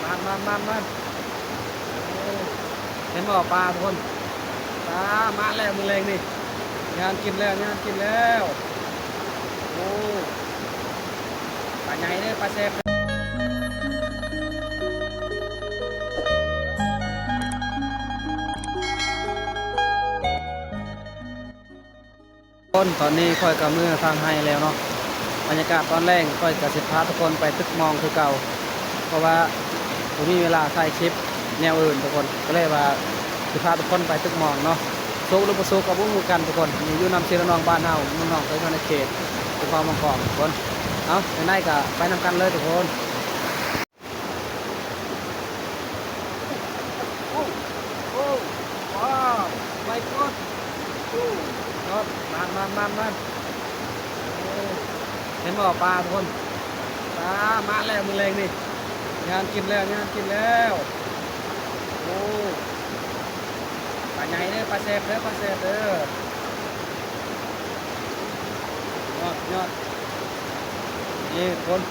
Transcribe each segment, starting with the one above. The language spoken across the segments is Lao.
ມານໆໆໆ ໂອ້ ເຫັນບໍ່ປາທຸກຄົນ ປາມາແລ້ວມື້ແລງນີ້ ຍາມກິນແລ້ວ ຍາມກິນແລ້ວ ໂອ້ ປາໃຫຍ່ເດີ ປາແຊບເດີ. ຄົນ ຕອນນີ້ຂ້ອຍກໍເມືອທາງໄຮ່ແລ້ວເນາະ ບັນຍາກາດຕອນແລງ ຂ້ອຍກໍຊິພາທຸກຄົນໄປຕຶກມອງຄືເກົ່າ ເພາະວ່າບໍ່ມີເວລາຖ່າຍຄລິບແນວອື່ນທຸກຄົນ ກໍເລີຍວ່າຊິພາທຸກຄົນໄປຕຶກມອງເນາະ ສຸກຫຼືບໍ່ສຸກກໍບໍ່ຮູ້ຄືກັນທຸກຄົນ ນີ້ຢູ່ນຳພີ່ນຳນ້ອງບ້ານເຮົາ ເມືອງໜອງເຄີຍ ຢູ່ໃນເຂດສະເພາະເມືອງຂອງທຸກຄົນ ເອົ້າ ຈັ່ງໃດກໍໄປນຳກັນເລີຍທຸກຄົນ. ໂອ້ ໂອ້ ວ້າວ ໄມກອດ ໂອ້ ຍອດ ມານໆໆໆ ໂອ້ ເຫັນບໍ່ປາທຸກຄົນ ປາມາແລ້ວມື້ແລງນີ້ ຍາມກິນແລ້ວ ຍາມກິນແລ້ວ ໂອ້ ປາໃຫຍ່ເດີ ປາແຊບເດີ ປາແຊບເດີ ຍອດ ຍອດ ນີ້ທຸກຄົນ.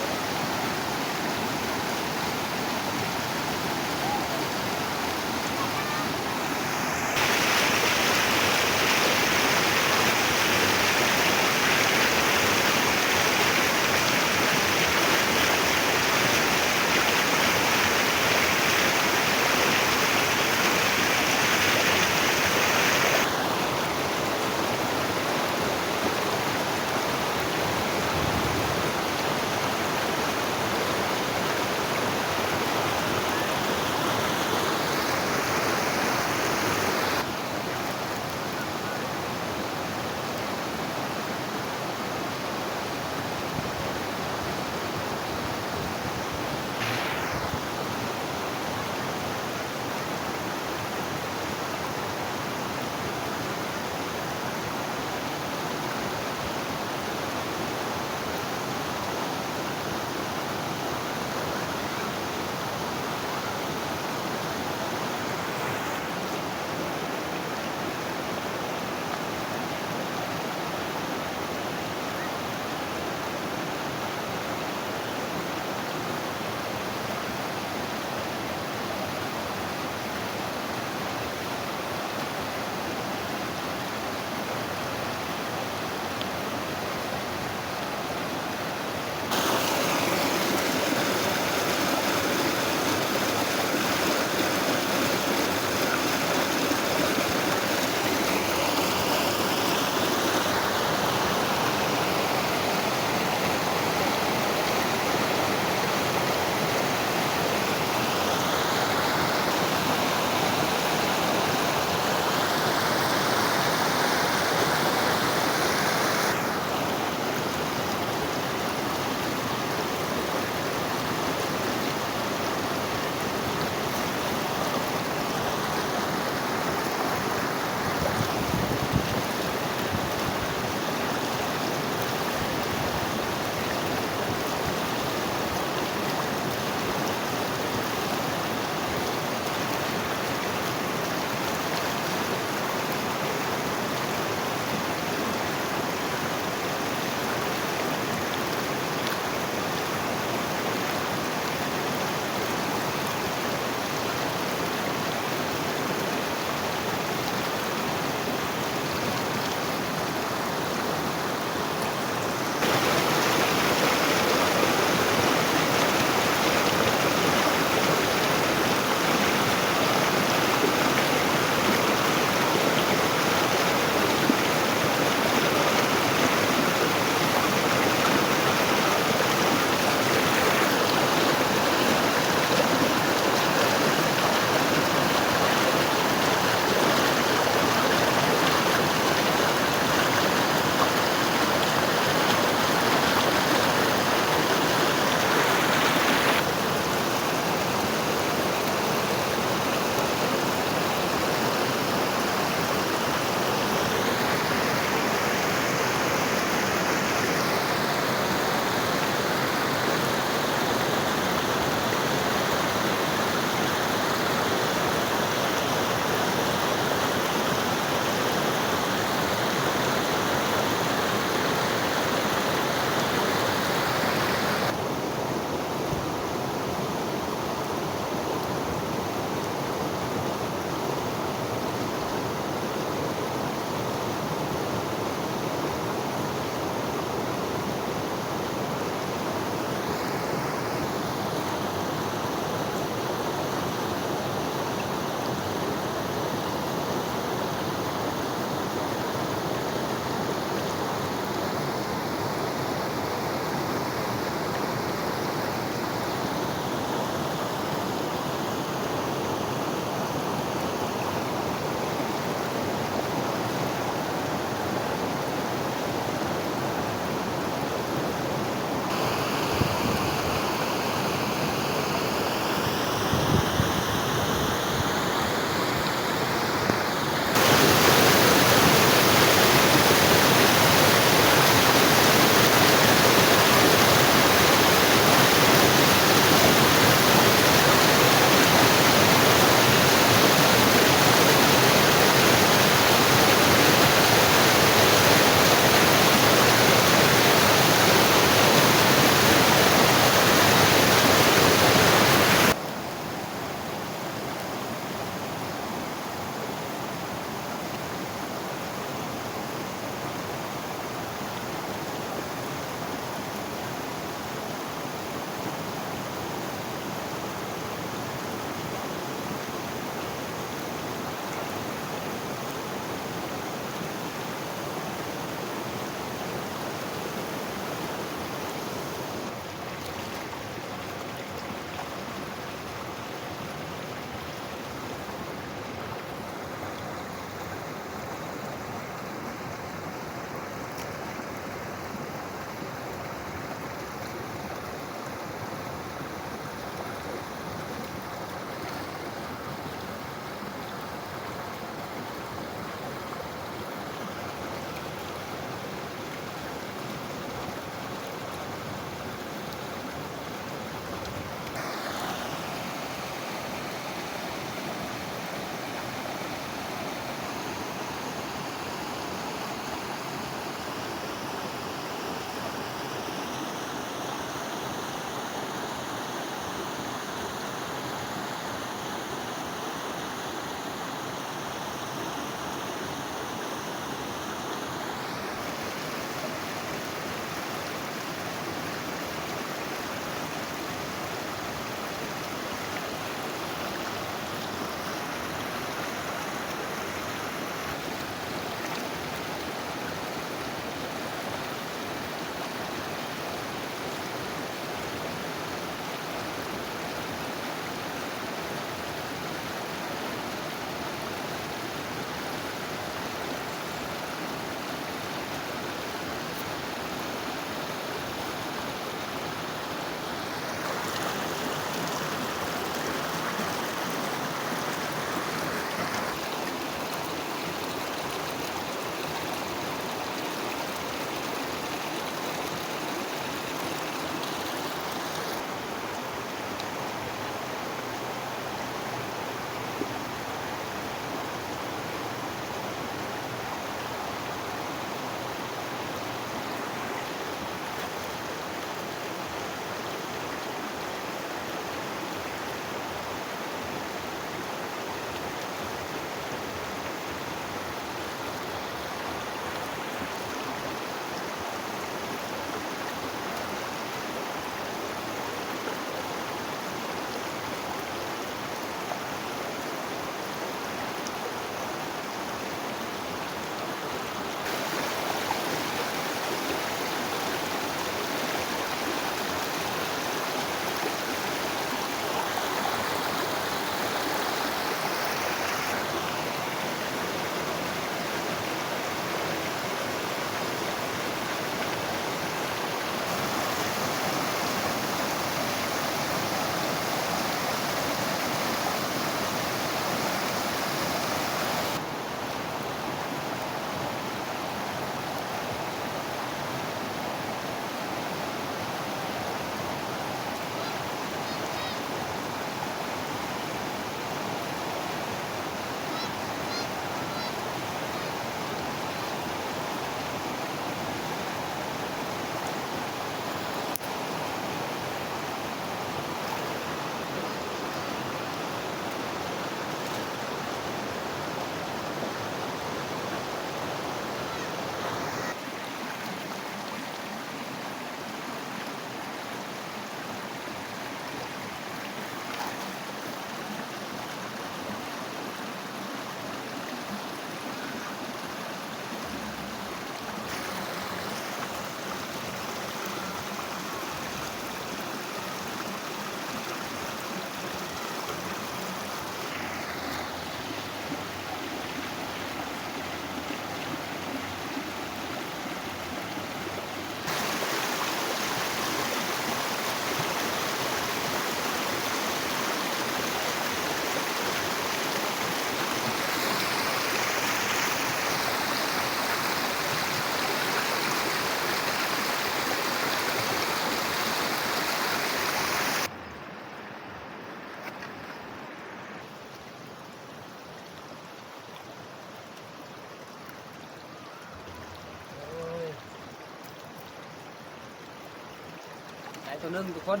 ຕົວໜຶ່ງທຸກຄົນ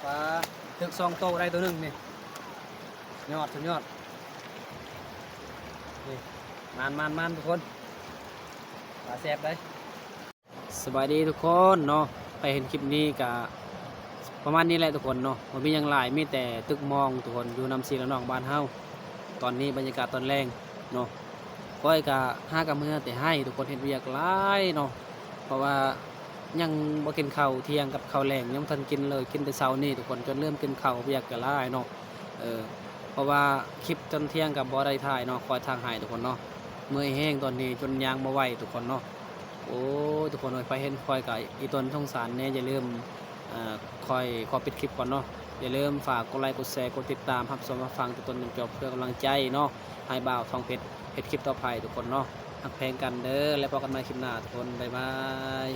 ປາ ຖືກສອງໂຕໄດ້ຕົວໜຶ່ງນີ້ ຍອດ ສຸດຍອດ ນີ້ ມານໆໆ ທຸກຄົນ ປາແຊບເດ້. ສະບາຍດີທຸກຄົນເນາະ ໃຜເຫັນຄລິບນີ້ກະປະມານນີ້ແຫຼະທຸກຄົນເນາະ ບໍ່ມີຫຍັງຫຼາຍ ມີແຕ່ຕຶກມອງທຸກຄົນ ຢູ່ນຳພີ່ນຳນ້ອງບ້ານເຮົາ. ຕອນນີ້ບັນຍາກາດຕອນແລງເນາະ ຂ້ອຍກະຫາກະເມືອແຕ່ໄຮ່ທຸກຄົນ ເຮັດວຽກຫຼາຍເນາະ ເພາະວ່າຍັງບໍ່ກິນເຂົ້າທ່ຽງກັບເຂົ້າແລງ ຍັງບໍ່ທັນກິນເລີຍ ກິນແຕ່ເຊົ້ານີ້ທຸກຄົນ ຈົນລືມກິນເຂົ້າ ວຽກກະຫຼາຍເນາະ. ເອີ ເພາະວ່າຄລິບຕອນທ່ຽງກໍບໍ່ໄດ້ຖ່າຍເນາະ ຄອຍທາງໃຫ້ທຸກຄົນເນາະ ເມື່ອຍແຮງຕອນນີ້ ຈົນຍ່າງບໍ່ໄຫວທຸກຄົນເນາະ. ໂອ້ຍ ທຸກຄົນເອີຍ ໃຜເຫັນຂ້ອຍກໍອີຕົນສົງສານແດ່ ຢ່າລືມ ເອີ ຂ້ອຍຂໍປິດຄລິບກ່ອນເນາະ ຢ່າລືມຝາກກົດໄລ ກົດແຊ ກົດຕິດຕາມ ຮັບຊົມຮັບຟັງຕົນຈົນຈົບ ເພື່ອກຳລັງໃຈເນາະ ໃຫ້ບ່າວທອງເພັດເຮັດຄລິບຕໍ່ໄປທຸກຄົນເນາະ. ຮັກແພງກັນເດີ ແລ້ວພົບກັນໃໝ່ຄລິບໜ້າທຸກຄົນ ບາຍບາຍ.